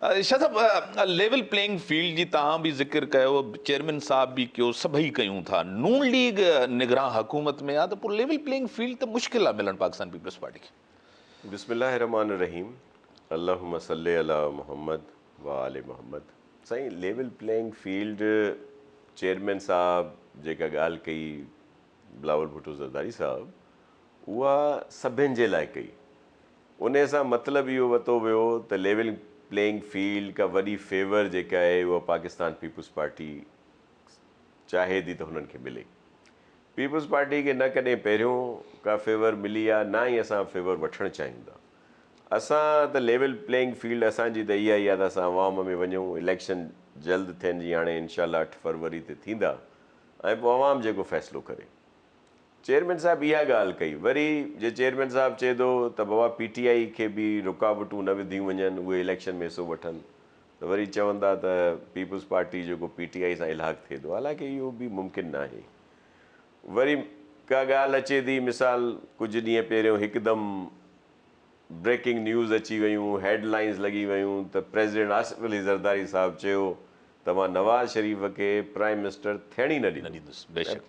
شاهه صاحب level playing field جي توهان به ذڪر ڪيو، چيئرمين صاحب به ڪيو، سڀئي ڪيون ٿا. نون ليگ نگران حڪومت ۾ آ ته پوء ليول پليئنگ فيلڊ ته مشڪل آ ملڻ پاڪستان پيپلز پارٽي کي. بسم الله الرحمٰن الرحيم اللهم صلي علي محمد وآل محمد سائين ليول پليئنگ فيلڊ چيئرمين صاحب جيڪا ڳالهه ڪئي بلاول ڀٽو زرداري صاحب اها سڀن جي لاء ڪئي انهي سان مطلب اهو وتو ويو ته ليول پليئنگ فيلڊ ڪا وڏي فيور جيڪا آهي اها پاڪستان پيپلز پارٽي چاهي ٿي ته هنن کي ملي. پيپلز پارٽي کي نه ڪڏهن پهريون ڪا فيور ملي آهي نه ئي اسان فيور وٺڻ چاهيون ٿا. اسان ته ليول پليئنگ فيلڊ اسان جي ته اها ئي آهي ته اسان عوام ۾ وڃون اليڪشن جلد ٿين جيئن هاڻي انشاء الله اٺ فروري تي ٿيندا ۽ پوء عوام جيڪو فيصلو ڪري. چيئرمين صاحب اها ڳالهه ڪئي. وري جي چيئرمين صاحب چئي ٿو ته بابا پي ٽي آء کي به رڪاوٽون نه وڌيون وڃن اهي اليڪشن ۾ حصو وٺن ته وري چوندا ته پيپلز پارٽي جيڪو پي ٽي آء سان الحاق ٿئي ٿو حالانڪه اهو به ممڪن ناهي. وري ڪا ڳالهه اچي ٿي مثال ڪجهه ڏينهن پهريون هڪدم بريڪنگ نيوز اچي ويون هيڊ لائنز لڳي ويون ته پريزيڊنٽ آصف علي زرداري صاحب چيو ته مان نواز شريف کي پرائم منسٽر ٿيڻ ئي نه ڏيندس. بيشڪ.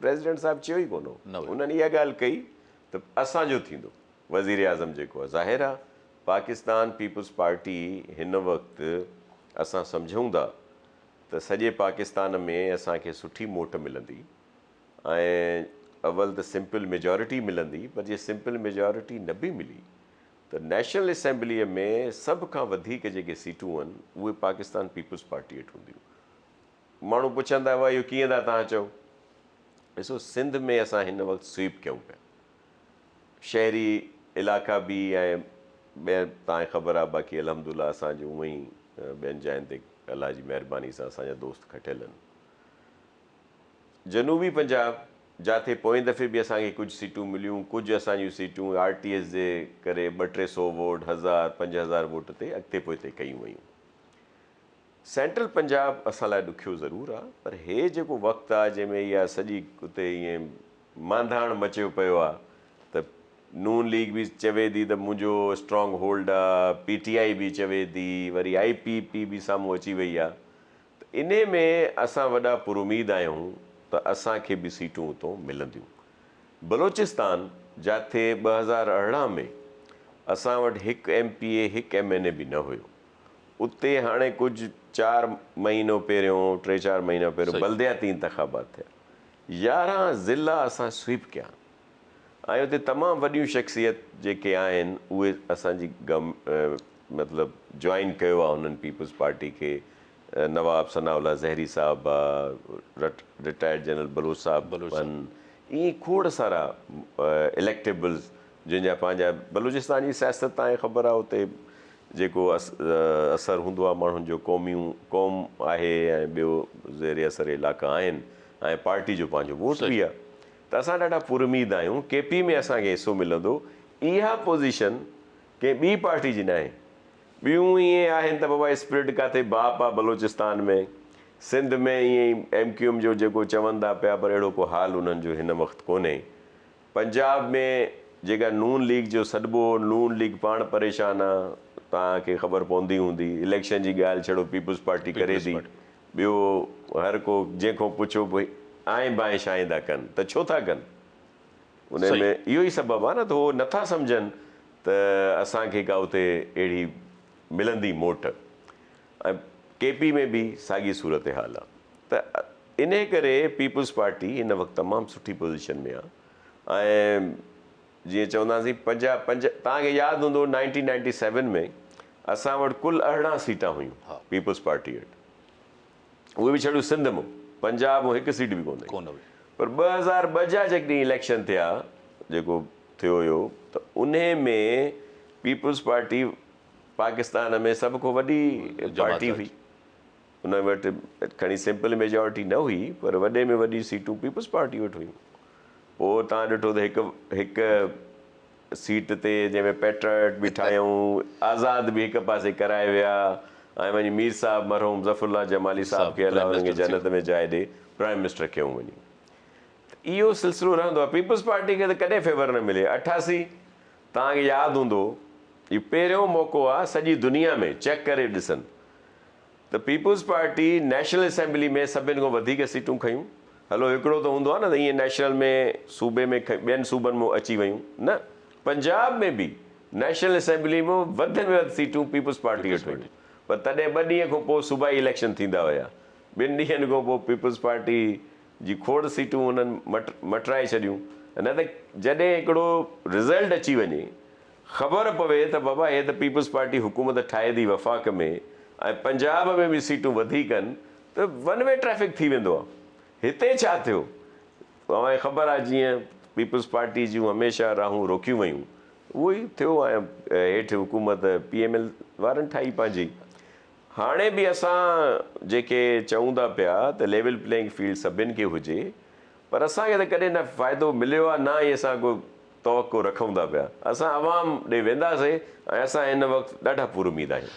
پريزيڊنٽ صاحب چيو ئي ڪونه هو. انهن اها ڳالهه ڪئي ته اسان جو ٿيندو وزيراعظم جيڪو آهي. ظاهر آهي پاڪستان پيپلز پارٽي هن وقت اسان سمجهون ٿا ته سڄي پاڪستان ۾ اسان کي سٺي موٽ ملندي ۽ اول ته سمپل ميجارٽي ملندي پر جي سمپل ميجارٽي نه به ملي ته نيشنل اسيمبليء ۾ سڀ کان وڌيڪ جيڪي سيٽون آهن اهي پاڪستان پيپلز پارٽي وٽ هونديون. ماڻهو پڇن ٿا اهو ڪيئن ٿا توهان چئو؟ ڏسو سنڌ ۾ اسان هن وقت سوئيپ ڪيون پيا شهري علائقا به ۽ ٻين توهان کي خبر آهي باقي الحمد لله اسان جو اونئن ئي ٻين جاين تي الله جي مهرباني سان اسان جا دوست کٽيل آهن جنوبي پنجاب جاٿي پوئين دفعي به اسان کي ڪجهه سيٽون مليون ڪجهه اسان جون سيٽون آر ٽي ايس جي ڪري ٻه ٽي سو ووٽ هزار 5000 ووٽ تي اڳتي پوئتي ڪيون ويون سينٽرل پنجاب اسان لاء ڏکيو ضرور آ پر هي جيڪو وقت آ جنهن ۾ اها سڄي اتي ائين مانڌاڻ مچيو پيو آ ته نون ليگ به چوي ٿي ته منهنجو اسٽرانگ هولڊ آ، پي ٽي آء به چوي ٿي، وري آء پي پي به سامهون اچي وئي آ ته انهي ۾ اسان وڏا پراميد آهيون ته اسان کي به سيٽون اتون ملنديون. بلوچستان جاٿي 2018 ۾ اسان وٽ هڪ ايم پي اي هڪ ايم اين اي به نه هيو اتي هاڻي ڪجهه چار مهينو پهريون ٽي چار مهينا پهريون بلدياتي انتخابات ٿيا 11 ضلعا اسان سوئيپ ڪيا ۽ اتي تمام وڏيون شخصيت جيڪي آهن اهي اسان جي گم مطلب جوائن ڪيو آهي انهن پيپلز پارٽي کي نواب ثناء الله زهري صاحب آ رٽائرڊ جنرل بلوچ صاحب آهن ائين کوڙ سارا اليڪٽيبلز جن جا پنهنجا بلوچستان جي سياست تان خبر آهي اتي جيڪو اثر هوندو آهي ماڻهن جو قوميون قوم آهي ۽ ٻيو زير اثر علائقا آهن ۽ پارٽي جو پنهنجو ووٽ به آهي ته اسان ڏاڍا پراميد آهيون ڪي پي ۾ اسان کي حصو ملندو اها پوزيشن ڪنهن ٻي پارٽي جي ناهي ٻيون ائين آهن ته بابا اسپرٽ ڪاٿي باپ آ بلوچستان ۾ سنڌ ۾ ائين ئي ايم ڪيو ايم جو جيڪو چون ٿا پيا پر اهڙو ڪو حال انهن جو هن وقت ڪونهي پنجاب ۾ جيڪا نون ليگ جو سڏبو هو نون ليگ پاڻ پريشان آ توهان کي خبر پوندي هوندي اليڪشن جي ڳالهه ڇڙو پيپلز پارٽي ڪري ٿي ٻيو هر ڪو جنهن کان پڇو به آئين بائين شائين ٿا ڪن ته ڇو ٿا ڪن ان ۾ اهو ئي سبب آ نه ته هو نٿا سمجهن ته اسان کي ڪا اتي اهڙي ملندي موٽ ۽ ڪي پي ۾ به ساڳي صورتحال آ ته انهي ڪري پيپلز پارٽي هن وقت تمام سٺي پوزيشن ۾ آ ۽ جيئن چونداسين پنجاهه پنج توهان کي ياد هوندو نائنٽين نائنٽي سيون ۾ اسان وٽ ڪل 18 سيٽان هيون پيپلز پارٽي وٽ اهي به ڇڙيون سنڌ مان پنجاب مان هڪ سيٽ به ڪونه هئي پر 2002 جا جيڪڏهن اليڪشن ٿيا جيڪو ٿيو هيو ته انهي ۾ پيپلز پارٽي پاڪستان ۾ سڀ کان وڏي پارٽي هئي. ان وٽ کڻي سمپل ميجارٽي نه هئي پر وڏي ۾ وڏي سيٽون پيپلز پارٽي وٽ هيون. پوء توهان ڏٺو ته هڪ هڪ سيٽ تي جنهن ۾ پيٽرائٽ به ٺاهيائون، آزاد به هڪ پاسي ڪرائي ويا ۽ وڃي مير صاحب مرحوم ظفر الله جمالي صاحب کي الله انهن کي جنت ۾ جاء ڏي پرائم منسٽر ڪيائون وڃي. ته اهو سلسلو رهندو آهي. پيپلز پارٽي کي ته ڪڏهن فيور نه ملي. 88 توهان کي ياد هوندو. اهو پهريون موقعو آهي سڄي دنيا ۾ چيڪ ڪري ڏسن ته پيپلز پارٽي نيشنل اسيمبلي ۾ سڀن کان وڌيڪ سيٽون کنيون. هلو هڪڙو ته هوندو آهي نه ته ائين نيشنل ۾ صوبي ۾ ٻين صوبن مان اچي ويون نه پنجاب ۾ به نيشنل اسيمبلي ۾ وڌ ۾ وڌ سيٽون پيپلز پارٽي وٽ هيون پر تڏهن ٻه ڏينهن کان پوء صوبائي اليڪشن ٿيندا هيا ٻن ڏينهن کان پوء پيپلز پارٽي جي کوڙ سيٽون انهن مٽرائي ڇڏيون نه ته جڏهن هڪڙو رزلٽ اچي وڃي خبر پوي ته بابا هي ته پيپلز پارٽي حڪومت ٺاهي ٿي وفاق ۾ ۽ پنجاب ۾ به سيٽون وڌيڪ آهن ته ون وي ٽريفڪ ٿي ويندو آهي. هتي ڇا ٿيو؟ اوهان کي خبر آهي جيئن پيپلز پارٽي جون هميشه راهون روڪيون ويون اهو ئي ٿيو ۽ هيٺ حڪومت پي ايم ايل وارن ٺاهي پنهنجي. هاڻي به اسان جيڪي چئون ٿا پيا ته ليول پليئنگ فيلڊ سڀن کي هجي پر اسان کي ته ڪڏهن نه فائدو مليو آهي نه ئي اسان ڪو توقع رکون ٿا پيا. اسان عوام ڏي وينداسين ۽ اسان هن وقت ڏاڍا پراميد آهيون.